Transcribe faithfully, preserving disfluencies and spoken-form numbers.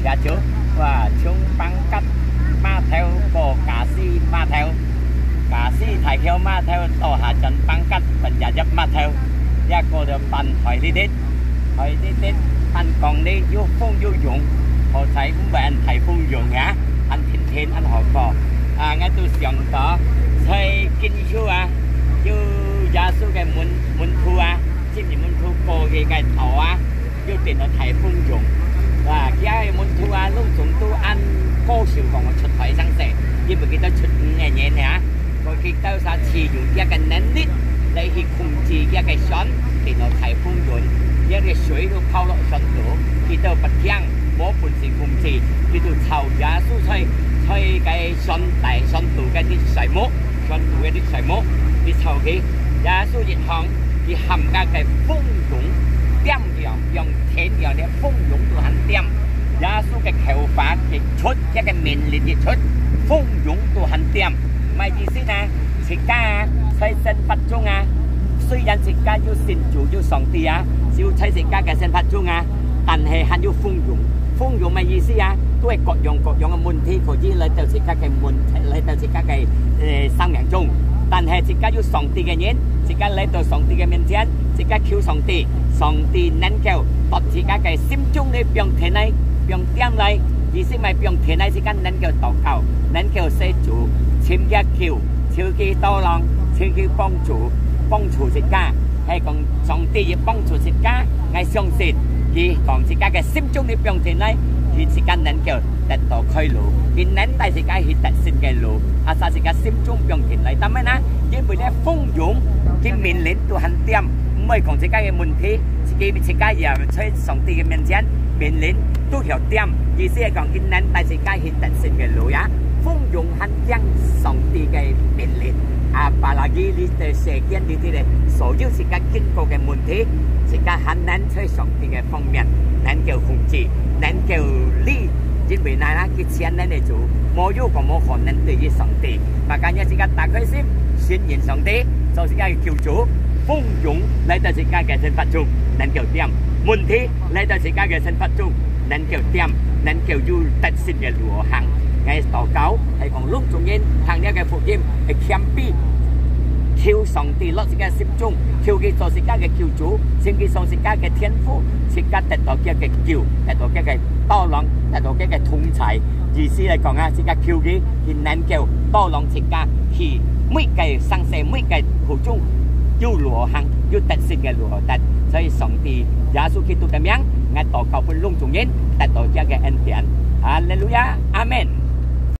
也就，哇，從Pangkep碼頭過Kasi碼頭，Kasi大橋碼頭到下轉Pangkep Penjajep碼頭，也過到半海里里，海里里半公里又風又湧，好彩毋會恁大風湧呀，恁天天恁好過。啊，𠊎都想到，在今後啊，有耶穌个門門徒啊，進入門徒過去个道啊， 又變到大風湧。哇，佢个門徒啊，攏總都恁高興講出海生死，因為佢兜出五個人呀，佢兜儕只有佢个能力來去控制佢个船，變到大風湧，佢个水都泡落船肚，佢兜不聽，無本事控制，佢兜吵耶穌在在个船底船肚个啲水母，船肚个啲水母，佢吵佢，耶穌一行。 佢喊个个風湧恬樣，像天樣个風湧都還恬。耶穌个口話一出，佢个命令一出，風湧都還恬。麼个意思呢？自家啊，在生活中啊，雖然自家有信主有上帝啊，就在自家个生活中啊，但係還有風湧。風湧麼个意思啊？都係各樣各樣个問題，可以來到自家个問，來到自家个呃生命中。但係自家有上帝个人， 自家來到上帝个面前，自家求上帝，上帝能夠到自家个心中裡放定來，放恬來，意思麼个放定來，自家能夠禱告，能夠求主，尋佢救，求佢tolong，尋佢幫助，幫助自家。係講上帝也幫助自家，𠊎相信佢講自家个心中裡放定來，佢自家能夠得到開路，佢能帶自家去得勝个路，asal自家心中放定來。但係呢， 因為呢，風湧佢命令都還恬，毋會講自家个問題，自己自家也在上帝个面前，命令都曉恬，意思係講，佢能帶自家去得勝个路呀。風湧還恬上帝个命令，apalagi這世間裡底个所有自家經過个問題，自家還能在上帝个方面能夠控制，能夠理，因為哪哪佢全能个主，無有講無可能對於上帝。 Makanya自家打開心，信任上帝，做自家个救主。風湧來到自家个生活中，能夠恬；問題來到自家个生活中，能夠恬，能夠有得勝个路好行。𠊎禱告，係講攏總人聽這个福音，係謙卑，求上帝落自家心中，求佢做自家个救主，成佢做自家个天父，自家得到佢个救，得到佢个tolong，得到佢个同在。意思來講啊，自家求佢， 佢能夠tolong自家去每个生死、每个苦衷，有路好行，有得勝个路好得。所以上帝耶穌基督个名，𠊎禱告分攏總人得到佢个恩典。哈利路亞，阿門。